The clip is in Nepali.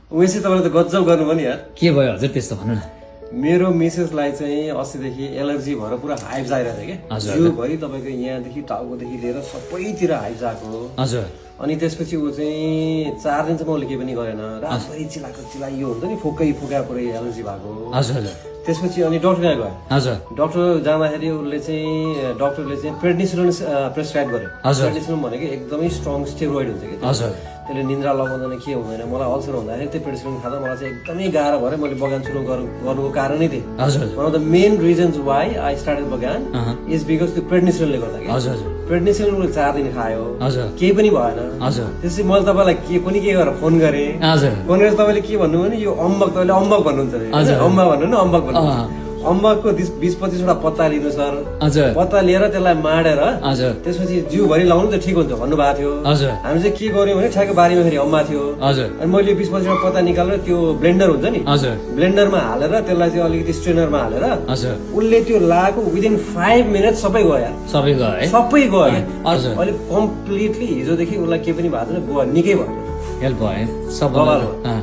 उमेशजी तपाईँले त गजब गर्नुभयो नि यार। के भयो हजुर त्यस्तो भन्नु न। मेरो मिसेसलाई चाहिँ अस्तिदेखि एलर्जी भएर पुरा हाइप्स आइरहेको थियो क्या। हजुर। जिउभरि तपाईँको यहाँदेखि टाउकोदेखि लिएर सबैतिर हाइप्स आएको। हजुर अनि त्यसपछि ऊ चाहिँ 4 दिनसम्म उसले केही पनि गरेन, रातभरि चिलाइयो हुन्छ नि, फोका पुरै एलर्जी भएको। हजुर हजुर त्यसपछि अनि डक्टर कहाँ गयो। हजुर डक्टर जाँदाखेरि डक्टरले चाहिँ प्रेडनिसोलोन प्रेसक्राइब गर्यो। हजुर। प्रेडनिसोलोन भनेको एकदमै स्ट्रङ स्टेरोइड हुन्छ कि हजुर त्यसले निन्द्रा लगाउँदैन, के हुँदैन। मलाई अल्सर हुँदाखेरि त्यो प्रेडनिसोलोन खाँदा मलाई चाहिँ एकदमै गाह्रो भएर मैले बगान सुरु गर्नुको कारणै थिएँ। हजुर one of the main reasons why I started बगान अहँ। इज बिकज त्यो प्रेडनिसोलोनले गर्दा कि हजुर हजुर प्रेडनिसोलोन उसले 4 दिन खायो, हजुर केही पनि भएन। हजुर त्यसपछि मैले तपाईँलाई के गरेर फोन गरेँ। हजुर फोन गरेर तपाईँले के भन्नुभयो नि, यो अम्बक, तपाईँले अम्बक भन्नुहुन्छ अरे। हजुर। अम्बक भन्नु न, अम्बक भन्नु। अँ। अम्बकको 20-25 वटा पत्ता लिनु सर, हजुर पत्ता लिएर त्यसलाई माडेर हजुर त्यसपछि जिउभरि लाउनु त ठिक हुन्छ भन्नुभएको थियो। हजुर हामी चाहिँ के गर्यौँ भने ठ्याक्कै बारीमा फेरि अम्बा थियो, हजुर अनि मैले 20-25 वटा पत्ता निकालेर त्यो ब्लेन्डर हुन्छ नि, हजुर ब्लेन्डरमा हालेर त्यसलाई चाहिँ अलिकति स्ट्रेनरमा हालेर हजुर उसले त्यो लाएको विदिन 5 मिनट सबै गयो यार, सबै गयो है। सबै गयो। हजुर अहिले कम्प्लिटली हिजोदेखि उसलाई केही पनि भएको छैन, गयो, निकै भयो। हेल्प भयो है सब बवाल अँ